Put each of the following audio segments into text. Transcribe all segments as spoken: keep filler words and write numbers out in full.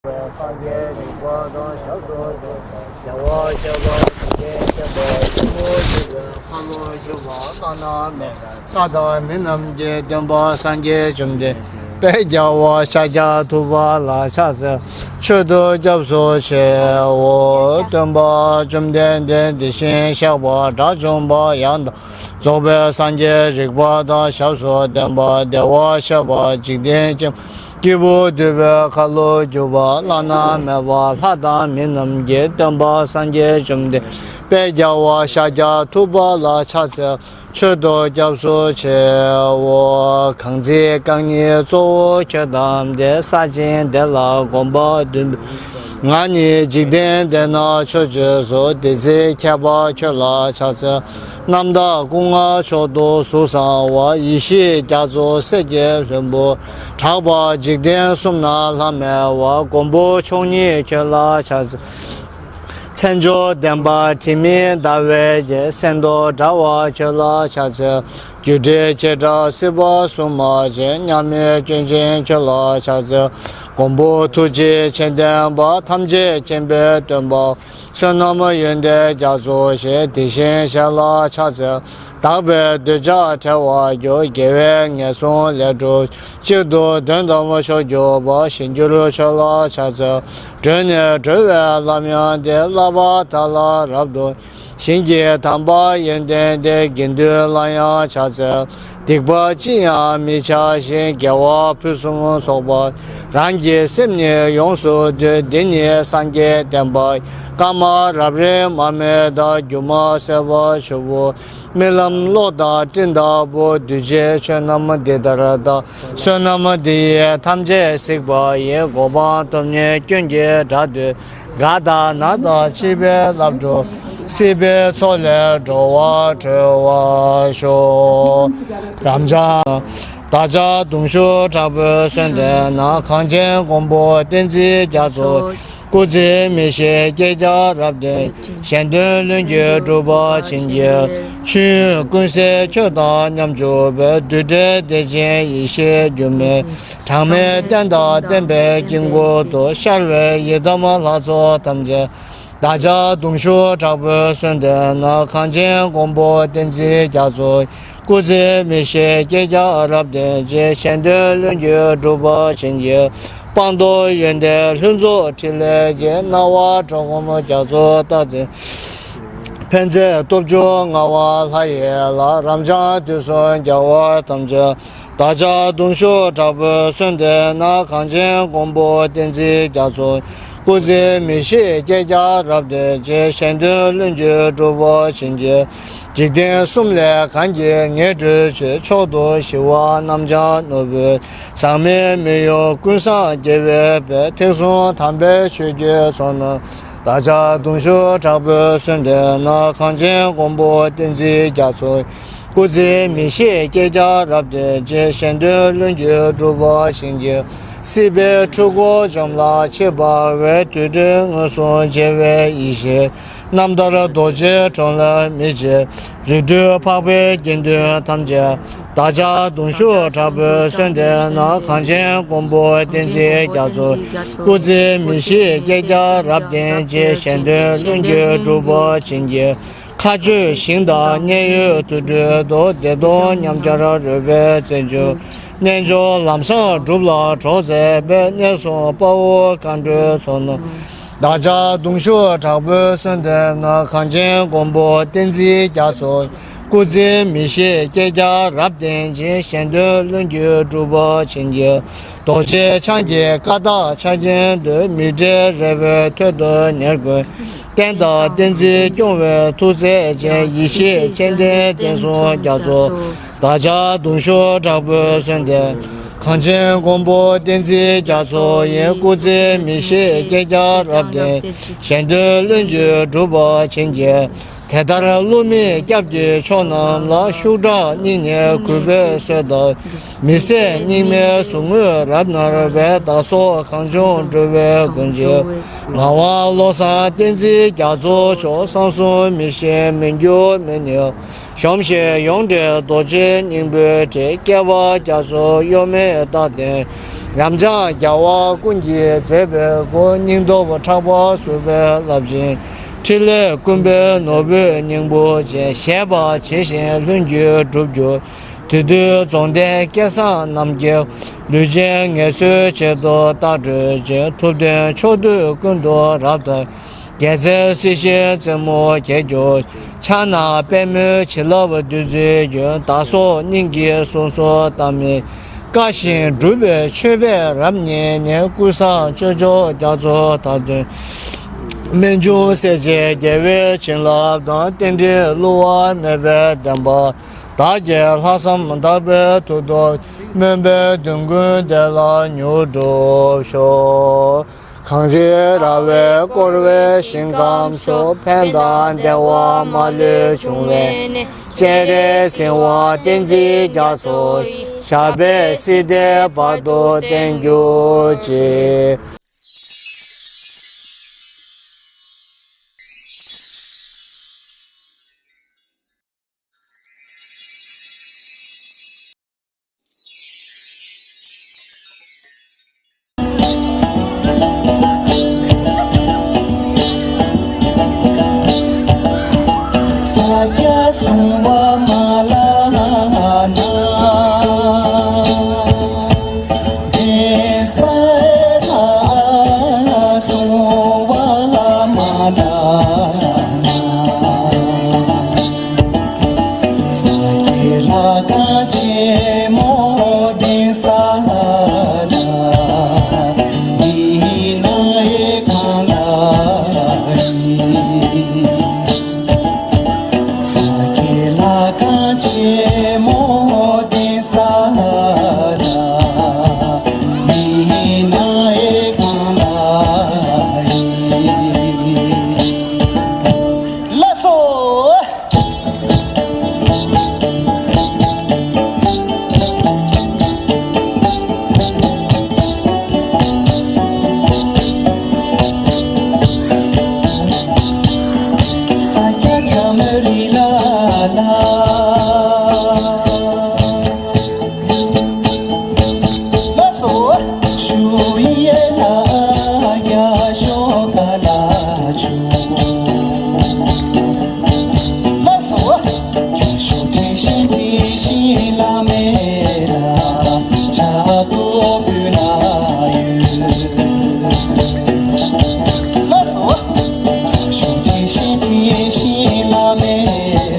སངས་རྒྱས་རིག་པ་དང་ཞབས་སུ་འཇུག་པ། རྒྱལ་བ་ཤཱཀྱ་ཐུབ་པས་མཁྱེན་པ་ཆེན་པོ་ཞིག་གིས། ཁ་ལོ་བསྒྱུར་བ་བླ་ན་མེད་པའི་ལྷ་དང་མི་རྣམས་ཀྱི་སྟོན་པ་སངས་རྒྱས་བཅོམ་ལྡན་འདས་རྒྱལ་བ་ཤཱཀྱ་ཐུབ་པ་ལ་ཕྱག་འཚལ་མཆོད་དོ། སྐྱབས་སུ་མཆིའོ། སྟོན་པ་བཅོམ་ལྡན་འདས་དེ་བཞིན་གཤེགས་པ་དགྲ་བཅོམ་པ་ཡང་དག་རྫོགས་པའི་སངས་རྒྱས་རིག་པ་དང་ཞབས་སུ་ལྡན་པ་བདེ་བར་གཤེགས་པ་འཇིག་རྟེན་མཁྱེན་པ་སྐྱེས་བུ་འདུས་པའི་ཁ་ལོ་བསྒྱུར་བ་བླ་ན་མེད་པ་ལྷ་དང་མི་རྣམས་ཀྱི་སྟོན་པ་སངས་རྒྱས་བཅོམ་ལྡན་འདས་རྒྱལ་བ་ཤཱཀྱ་ཐུབ་པ་ལ་ཕྱག་འཚལ་མཆོད་དོ། སྐྱབས་སུ་མཆིའོ། གང་ཚེ་རྐང་གཉིས་གཙོ་བོ་ཁྱོད་བལྟམས་ཏེ། ས་ཆེན་འདི་ལ་གོམ་པ་བདུན་པོ། ང་ནི་འཇིག་རྟེན་འདས་ན་ཕྱོགས་བཅུའི་གཙོ། དེ་ཚེ་མཁས་པ་ཁྱོད་ལ་ཕྱག་འཚལ། རྣམ་དག་སྐུ་མངའ་མཆོག་ཏུ་གཟུགས་བཟང་བ། ཡེ་ཤེས་རྒྱ་མཚོ་སེར་གྱི་ལྷུན་པོ། གྲགས་པ་འཇིག་རྟེན་གསུམ་ན་ལྷམ་མེ་བ། མགོན་པོ་མཆོག་བརྙེས་ཁྱོད་ལ་ཕྱག་འཚལ། མཚན་མཆོག་ལྡན་པ་དྲི་མེད་ཟླ་བའི་རྒྱན། གསེར་མདོག་འདྲ་བ་ཁྱོད་ལ་ཕྱག་འཚལ། སྒྱུ་འཕྲུལ་བྱེ་བྲག་སྲིད་པ་གསུམ་མ་ཆེན། མཉམ་མེད་སྐྱོན་ཅན་ཁྱོད་ལ་ཕྱག་འཚལ། མགོན་པོ་ཐུགས་རྗེ་ཆེ་ལྡན་པ། ཐམས་ཅད་མཁྱེན་པའི་སྟོན་པ། བསོད་ནམས་ཡོན་ཏན་རྒྱ་མཚོ་ཞེས། དེ་བཞིན་གཤེགས་ལ་ཕྱག་འཚལ། དག་པའི་འདོད་ཆགས་བྲལ་བར་གྱུར། དགེ་བས་ངན་སོང་ལས་གྲོལ། གཅིག་ཏུ་དོན་དམ་མཆོག་གྱུར་པ། ཞིང་གྱུར་ཆོས་ལ་ཕྱག་འཚལ། གྲོལ་ནས་གྲོལ་བའི་ལམ་ཡང་སྟེ། བསླབ་པ་དག་ལ་རབ་ཏུ། ཞིང་གི་དམ་པ་ཡོན་ཏན་ལྡན། དགེ་འདུན་ལ་ཡང་ཕྱག་འཚལ། སྡིག་པ་ཅི་ཡང་མི་བྱ་ཞིང་། དགེ་བ་ཕུན་སུམ་ཚོགས་པ། རང་གི་སེམས་ནི་ཡོངས་སུ་འདུལ། འདི་ནི་སངས་རྒྱས་བསྟན་པ། བཀའ་མ་རབ་རིབ་མ་མེད་དང་། སྒྱུ་མ་ཟད་པ་ཆུ་བུར། རྨི་ལམ་གློག་དང་སྤྲིན་ལྟ་བུ། གདུལ་བྱའི་ཆོས་རྣམས་འདི་ལྟར་གདའ། བསོད་ནམས་འདི་ཡིས་ཐམས་ཅད་གཟིགས་པ་ཡི། གོ་འཕང་ཐོབ་ནས་སྐྱོན་གྱི་དགྲ་འདུལ། རྒ་དང་ན་དང་འཆི་བའི་རླབས་འཁྲུགས། སྲིད་པའི་མཚོ་ལས་འགྲོ་བ་སྒྲོལ་བར་ཤོག། རབ་འབྱམས། བདག་ཅག་གདུང་ཤུགས་དྲག་པོས་གསོལ་འདེབས་ན། གངས་ཅན་མགོན་པོ་བསྟན་འཛིན་རྒྱ་མཚོ། སྐུ་ཚེ་མི་ཤིགས་བསྐལ་བརྒྱར་རབ་བརྟན། གཞན་དོན་ལྷུན་གྱིས་གྲུབ་པར་བྱིན་གྱིས། ཆོས་དབྱིངས་ཀུན་གསལ་ཁྱོད་དང་མཉམ་འཇུག་པའི། རྡུལ་བྲལ་བདེ་ཆེན་ཡེ་ཤེས་སྒྱུ་མའི། གྲངས་མེད་རྟེན་དང་བརྟེན་པའི་དཀྱིལ་འཁོར་དུ། ཤར་བའི་ཡི་དམ་ལྷ་ཚོགས་ཐམས་ཅད། བདག་ཅག་གདུང་ཤུགས་དྲག་པོས་གསོལ་འདེབས་ན། གངས་ཅན་མགོན་པོ་བསྟན་འཛིན་རྒྱ་མཚོ། སྐུ་ཚེ་མི་ཤིགས་བསྐལ་བརྒྱར་རབ་བརྟན་ཅིང་། གཞན་དོན་ལྷུན་གྱིས་གྲུབ་པར་བྱིན་གྱིས། སྤངས་རྟོགས་ཡོན་ཏན་ལྷུན་རྫོགས་ཕྲིན་ལས་ཀྱི། སྣང་བ་འགྲོ་མགོན་རྒྱ་མཚོ་རྟག་འཛིན། ཕན་མཛད་སྟོབས་བཅུ་མངའ་བ་ལྷ་ཡི་ལྷ། རབ་འབྱམས་དུས་གསུམ་རྒྱལ་བ་ཐམས་ཅད། བདག་ཅག་གདུང་ཤུགས་དྲག་པོས་གསོལ་འདེབས་ན། གངས་ཅན་མགོན་པོ་བསྟན་འཛིན་རྒྱ་མཚོ། སྐུ་ཚེ་མི་ཤིགས་བསྐལ་བརྒྱར་རབ་བརྟན་ཅིང་། གཞན་དོན་ལྷུན་གྱིས་གྲུབ་པར་བྱིན་གྱིས། འཇིག་རྟེན་གསུམ་ལས་གང་གིས་ངེས་གྲོལ་ཕྱིར། མཆོག་ཏུ་ཞི་བ་རྣམ་སྦྱང་ནོར་བུའི། ཟག་མེད་མི་གཡོ་ཀུན་བཟང་རྒྱལ་བའི་དཔལ། ཐེག་གསུམ་དམ་པའི་ཆོས་ཀྱི་ཚོགས་རྣམས། བདག་ཅག་གདུང་ཤུགས་དྲག་པོས་གསོལ་འདེབས་ན། གངས་ཅན་མགོན་པོ་བསྟན་འཛིན་རྒྱ་མཚོ། སྐུ་ཚེ་མི་ཤིགས་བསྐལ་བརྒྱར་རབ་བརྟན་ཅིང་། གཞན་དོན་ལྷུན་གྱིས་གྲུབ་པར་བྱིན་གྱིས། སྲིད་པའི་འཁྲུལ་འཁོར་འཇོམས་ལ་ཆིབས་པ་བའི། དུད་འགྲོའི་ངོས་བཟུང་བྱེ་བའི་ཡེ་ཤེས། རྣམ་ཐར་རྡོ་རྗེའི་གྲོང་ལ་མི་ཕྱིན། རིགས་དྲུག་འཕགས་པའི་དགེ་འདུན་ཐམས་ཅད། བདག་ཅག་གདུང་ཤུགས་དྲག་པོས་གསོལ་འདེབས་ན། གངས་ཅན་མགོན་པོ་བསྟན་འཛིན་རྒྱ་མཚོ། སྐུ་ཚེ་མི་ཤིགས་བསྐལ་བརྒྱར་རབ་བརྟན་ཅིང་། གཞན་དོན་ལྷུན་གྱིས་གྲུབ་པར་བྱིན་གྱིས། མཁའ་སྤྱོད་ཞིང་དང་མཉན་ཡོད་དུར་ཁྲོད་དུ། བདེ་སྟོང་ཉམས་འཆར་རོལ་པའི་རྩེ་མཆོག། རྣལ་འབྱོར་ལམ་བཟང་སྒྲུབ་ལ་གྲོགས་མཛད་པའི། གནས་གསུམ་དཔའ་བོ་མཁའ་འགྲོའི་ཚོགས་རྣམས། བདག་ཅག་གདུང་ཤུགས་དྲག་པོས་གསོལ་འདེབས་ན། གངས་ཅན་མགོན་པོ་བསྟན་འཛིན་རྒྱ་མཚོ། སྐུ་ཚེ་མི་ཤིགས་བསྐལ་བརྒྱར་རབ་བརྟན་ཅིང་། གཞན་དོན་ལྷུན་གྱིས་གྲུབ་པར་བྱིན་གྱིས། རྡོ་རྗེ་འཆང་གི་བཀའ་རྟགས་ཕྱག་ཆེན་དུ། མི་འབྲལ་རས་པའི་ཐོད་དུ་ཉེར་བཀོད། བསྟན་དང་བསྟན་འཛིན་སྐྱོང་བའི་ཐུགས་རྗེ་ཅན། ཡེ་ཤེས་མཚན་ལྡན་བསྟན་སྲུང་རྒྱ་མཚོ། བདག་ཅག་གདུང་ཤུགས་དྲག་པོས་གསོལ་འདེབས། གངས་ཅན་མགོན་པོ་བསྟན་འཛིན་རྒྱ་མཚོ་ཡི། སྐུ་ཚེ་མི་ཤིགས་བསྐལ་བརྒྱར་རབ་བརྟན། གཞན་དོན་ལྷུན་གྱིས་གྲུབ་པར་བྱིན་གྱིས། དེ་ལྟར་བསླུ་མེད་སྐྱབས་ཀྱི་མཆོག་རྣམས་ལ། ཤུགས་དྲག་སྙིང་ནས་གུས་པས་གསོལ་དང་། མི་ཟད་སྙིགས་མའི་ཟུག་རྔུ་རབ་མནར་བའི། བདག་སོགས་གང་བྱུང་འགྲོ་བའི་མགོན་གྱི། ངག་དབང་བློ་བཟང་བསྟན་འཛིན་རྒྱ་མཚོ་མཆོག། གསང་གསུམ་མི་ཤིགས་མི་འགྱུར་མི་ནུབ། གཞོམ་ཞིང་ཡོངས་འདྲེན་རྡོ་རྗེ་སྙིང་པོའི་དྲིལ། བསྐལ་པ་རྒྱ་མཚོ་གཡོ་མེད་རྟག་བརྟན། ཉམས་ཆག་རྒྱལ་བ་ཀུན་གྱིས་མཛེས་པའི་སྒོ། སྙིང་སྟོབས་ཕྲག་པ་གསུམ་པའི་རླབས་ཆེན། ཕྲིན་ལས་ཀུན་ཕན་ནོར་བུའི་སྙིང་པོ་ཅན། བཞད་པ་ཇི་བཞིན་ལྷུན་གྱིས་གྲུབ་གྱུར། དེ་དུས་རྫོགས་ལྡན་སྐལ་བཟང་རྣམས་ཀྱིས། ལུས་ཅན་ངལ་གསོའི་ཆེད་དུ་བཏགས་གྲོལ་ཅིང་། ཐུབ་བསྟན་ཕྱོགས་དུས་ཀུན་ཏུ་རབ་དར། རྒྱལ་མཚན་སྲིད་ཞིའི་རྩེ་མོར་རྒྱས་གྱུར། ཕྱག་ན་པདྨོའི་བྱིན་རླབས་བདུད་རྩིའི་རྒྱུན། བདག་སོགས་སྙིང་གི་གསུང་གསོལ་བཏབ་མི་བཀའ་བཞིན་སྒྲུབ་པའི་མཆོད་པས་རབ་མཉེས་ནས། ཀུན་བཟང་སྤྱོད་མཆོག་རྒྱ་མཚོ་དང་བསྟུན། རྨད་བྱུང་སྲས་བཅས་རྒྱལ་བའི་བྱིན་རླབས་དང་། རྟེན་འབྲེལ་བསླུ་བ་མེད་པའི་བདེན་པ། བདག་གི་ལྷག་བསམ་དག་པའི་མཐུ་སྟོབས། སྨོན་པའི་མདུན་ཀུན་བདེ་ལ་མྱུར་འགྲུབ་ཤོག། གངས་རིའི་ར་བས་བསྐོར་བའི་ཞིང་ཁམས་སུ། ཕན་དང་བདེ་བ་མ་ལུས་འབྱུང་བའི་གནས། སྤྱན་རས་གཟིགས་དབང་བསྟན་འཛིན་རྒྱ་མཚོ་ཡི། ཞབས་པད་སྲིད་མཐའི་བར་དུ་བརྟན་གྱུར་ཅིག། ས་སྐྱ་སྲུང་བ་མ་ལ་ན། གདན་ས་ལ་སྲུང་བ་མ་ལ་ན། ས་སྐྱའི་ལྷ་ཁང་ཆེན་མོ་གདན་ས་ལ། འདི་ན་ཡེ་གང་ལ་ཡིན། ས་སྐྱའི་ལྷ་ཁང་ཆེན་མོ་གདན་ས་ལ། འདི་ན་ཡེ་གང་ལ་ཡིན། ལགས་སོ། ས་སྐྱ་ཇ་མ་རི་ལ་ལ། ལགས་སོ། ཞུ་ཡེ་ལ་རྒྱ་ཤོག་ག་ལ་ཆུ། ལགས་སོ། རྒྱ་ཤོག་དྲི་ཞིམ་དྲི་ཞིམ་ལ་མེ་ར་ཇ་ཏོ་བུ་ན་ཡོད། ལགས་སོ། རྒྱ་ཤོག་དྲི་ཞིམ་དྲི་ཞིམ་ལ་མེ་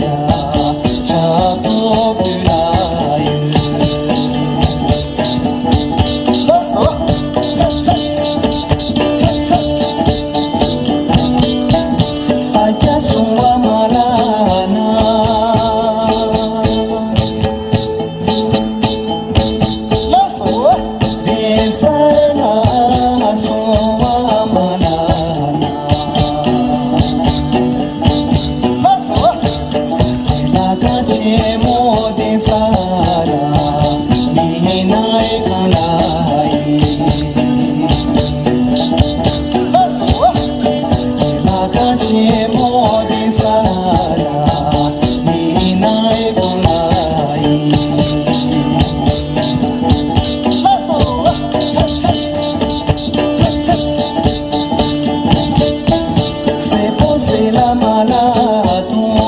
ར་ཇ་ཏོ་བུ་ན་ཡོད། ལགས་སོ། ཚ་ཚ་ཚ་ཚ། ས་སྐྱ་སྲུང་བ་མ་ལ་ན། ལགས་སོ། གདན་ས་ལ་སྲུང་བ་མ་ལ་ན། ལགས་སོ། ས་སྐྱའི་ལྷ་ཁང་ཆེན་མོ་གདན་ས་ལ། འདི་ན་ཡེ་གང་ལ་ཡིན། ལགས་སོ། ས་སྐྱའི་ལྷ་ཁང་ཆེན་མོ་གདན་ས་ལ། འདི་ན་ཡེ་གང་ལ་ཡིན། ལགས་སོ། ཚ་ཚ་ཚ་ཚ། སེར་པོ་སེར་ལ་མ་ལ་དུང་།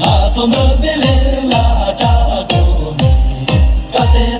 ང་ཚོ་མི་མེད་ལས་ལ་དྲག་གོ་མི་དཀའ་སེ་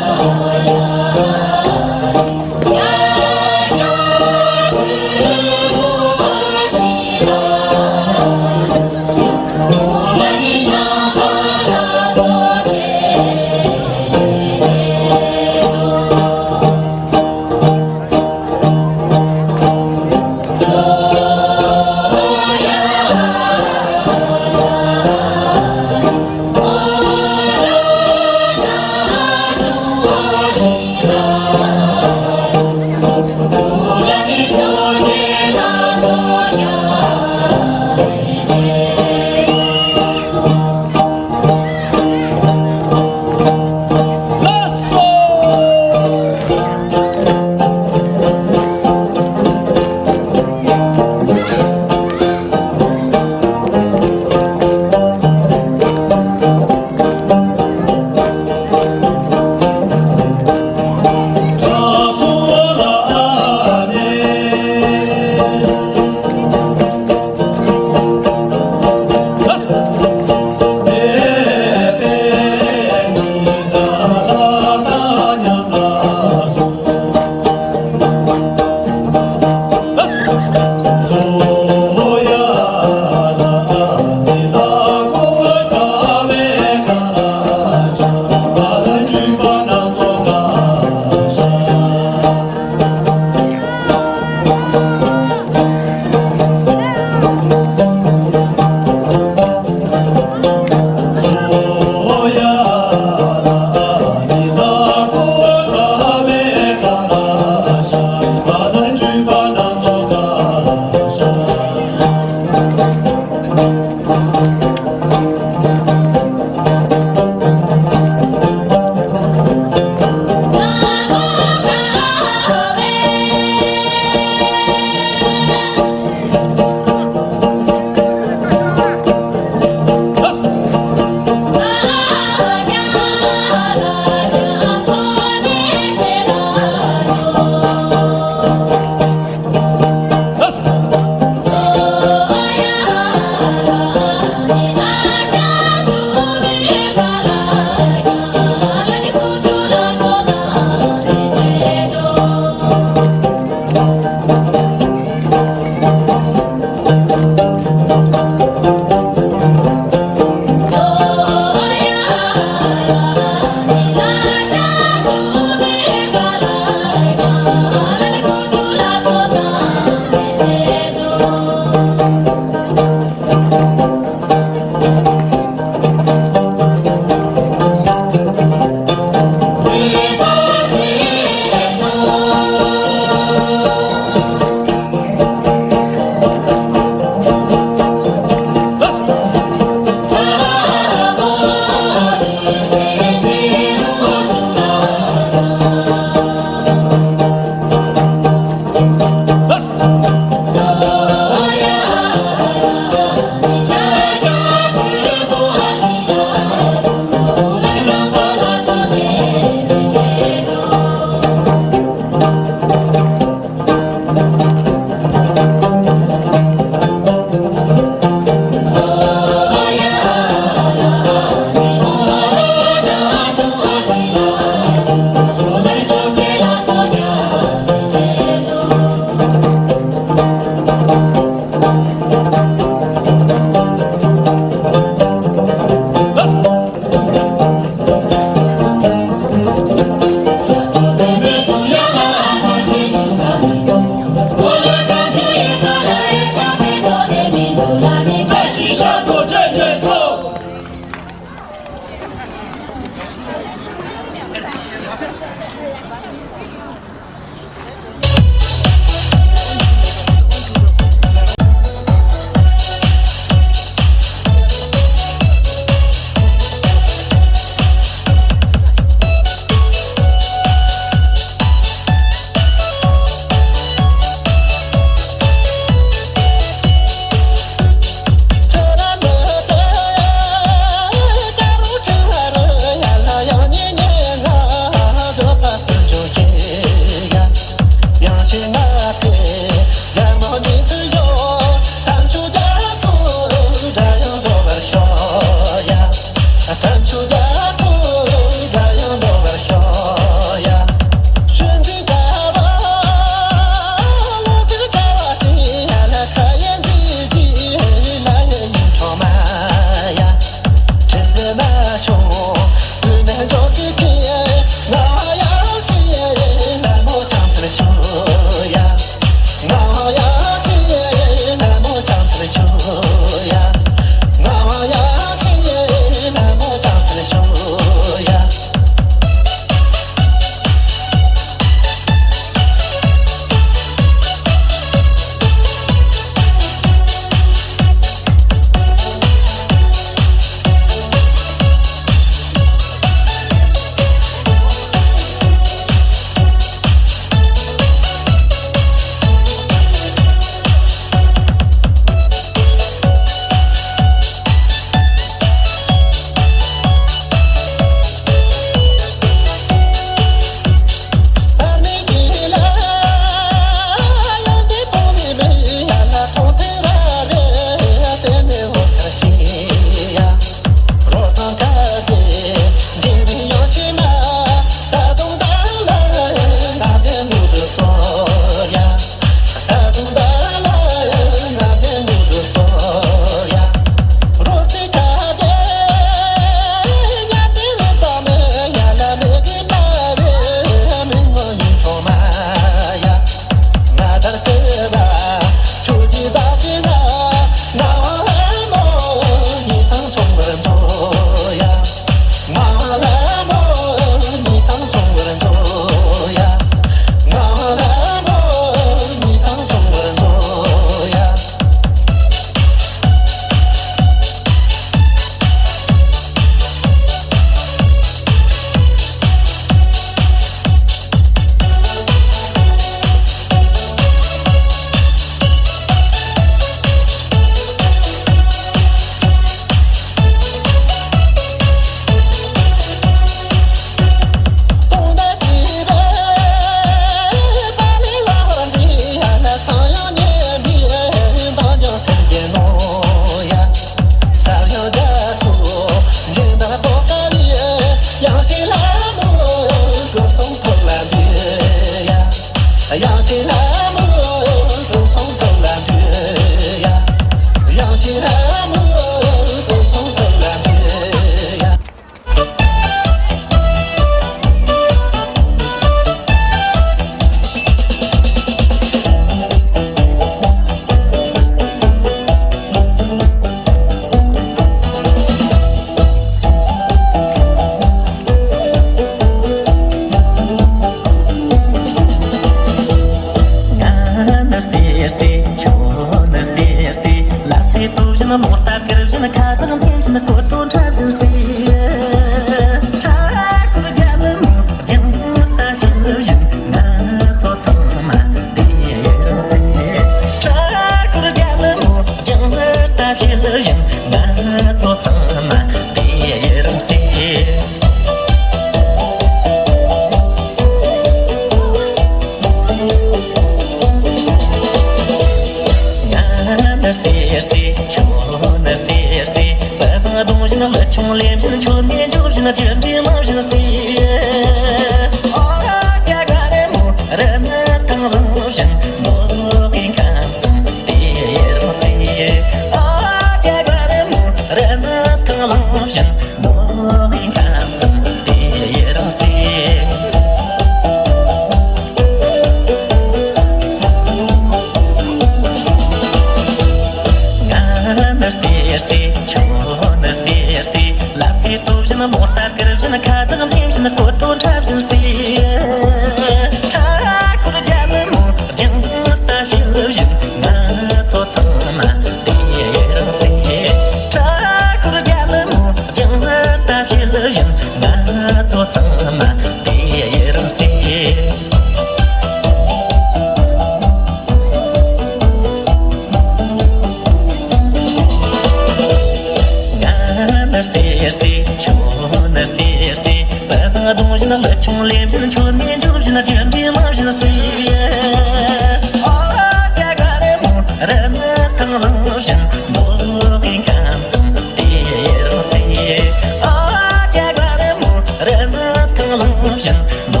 ཅན་རྡོ་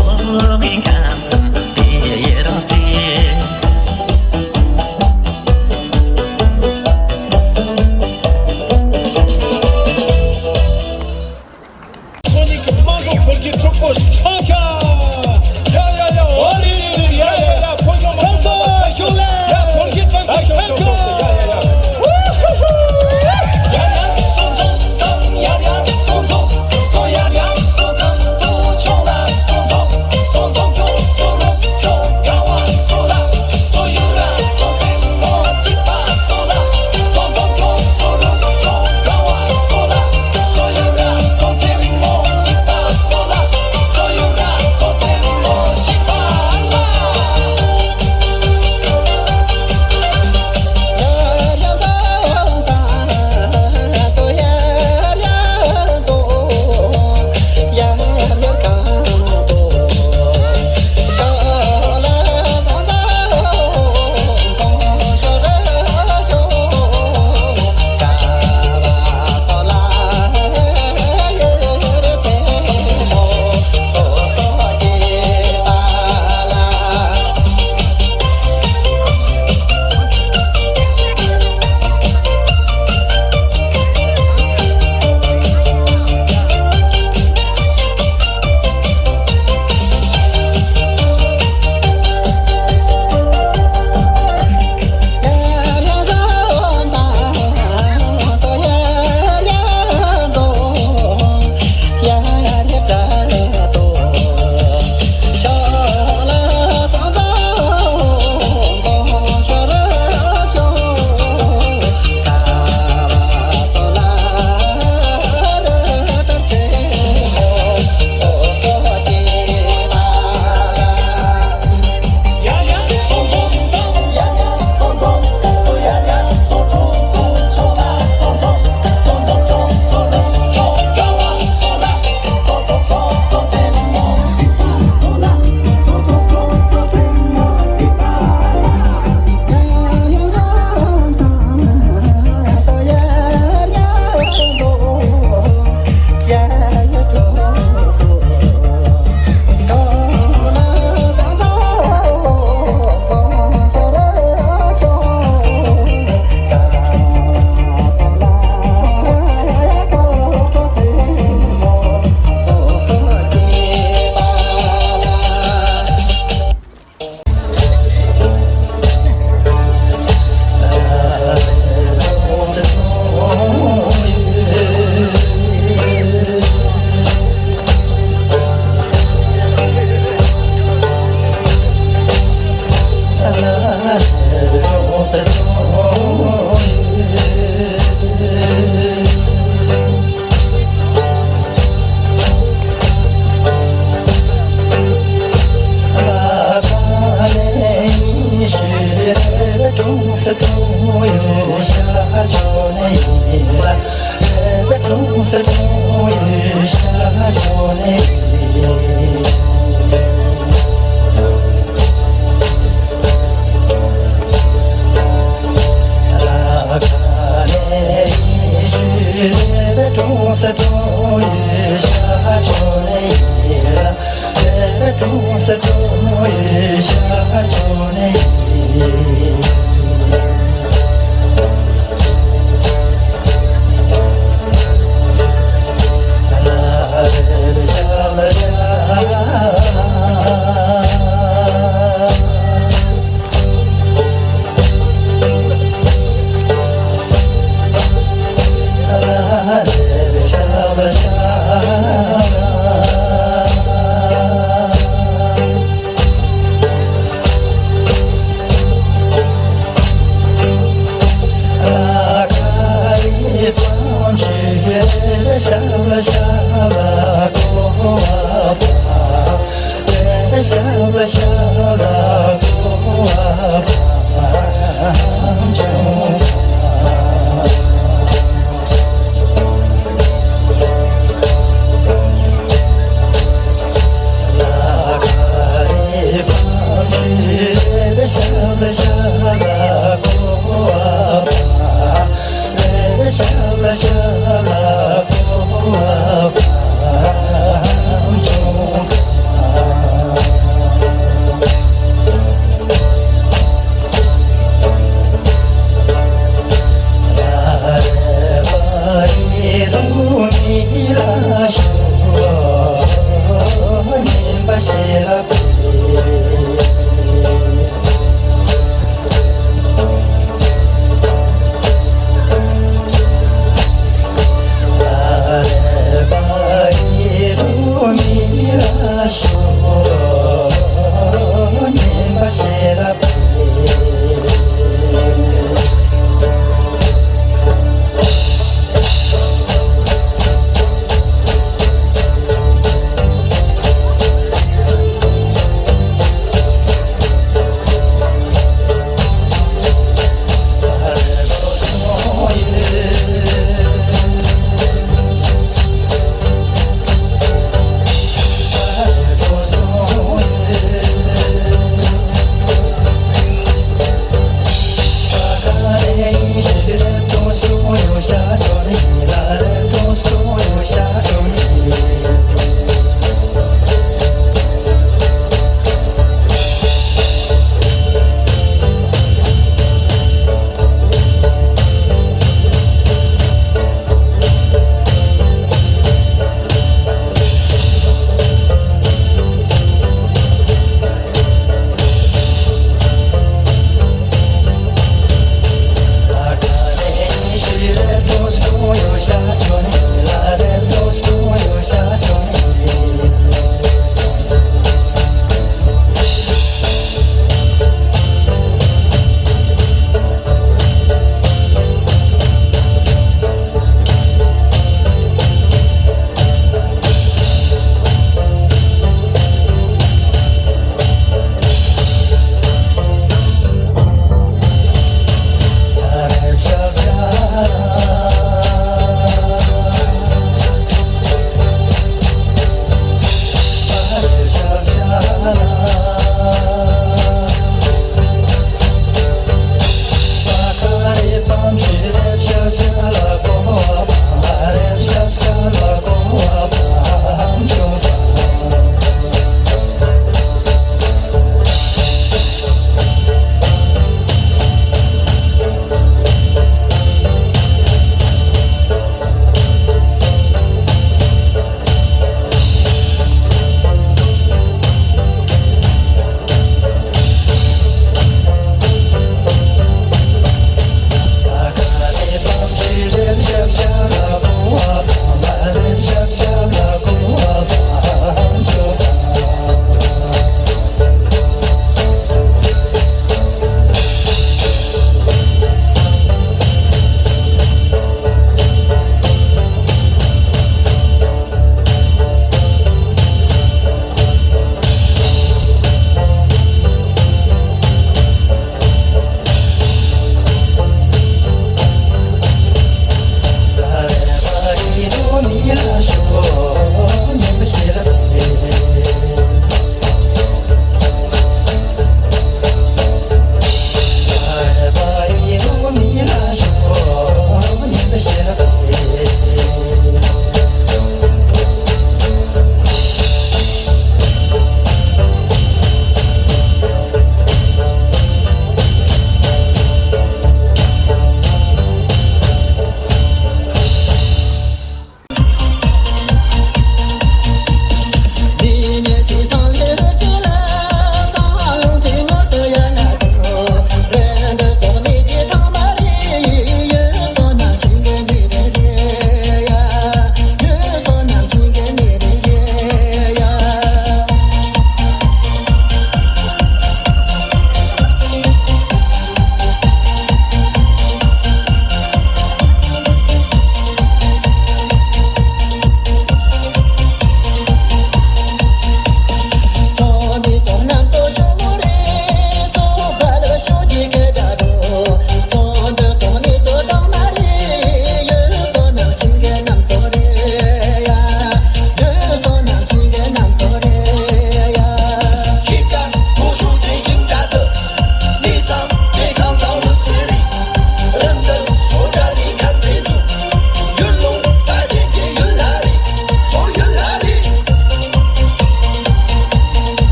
བའི་ཁམས་གསུམ་དེ་ཡི་རང་རྩེ། སོ་ནི་གི་དམངས་གཙོ་འཕེལ་རྒྱས་གྲོགས་པོ་ཆོག་ཁ། ཡ་ཡ་ཡ། ཨོ་ལི་ལི་ལི། ཡ་ཡ་ཡ། ཕོ་ཁྱོད་མ་ཁ་སོ་ཤུགས་ལ། ཡ་ཕོ་ཁྱོད་ཀྱང་ཁ་ཁྱོད་ཁྱོད། ཡ་ཡ་ཡ། ཡ་ཡ། སོང་ཙང་ཡ་ཡ། སོང་ཙང་སོ་ཡ་ཡ། སོ་ཙང་དུ་ཆོག་ལ། སོང་ཙང་སོང་ཙང་ཁྱོད་སོ་རུ་ཁྱོད་ག་བ་སོ་ལ།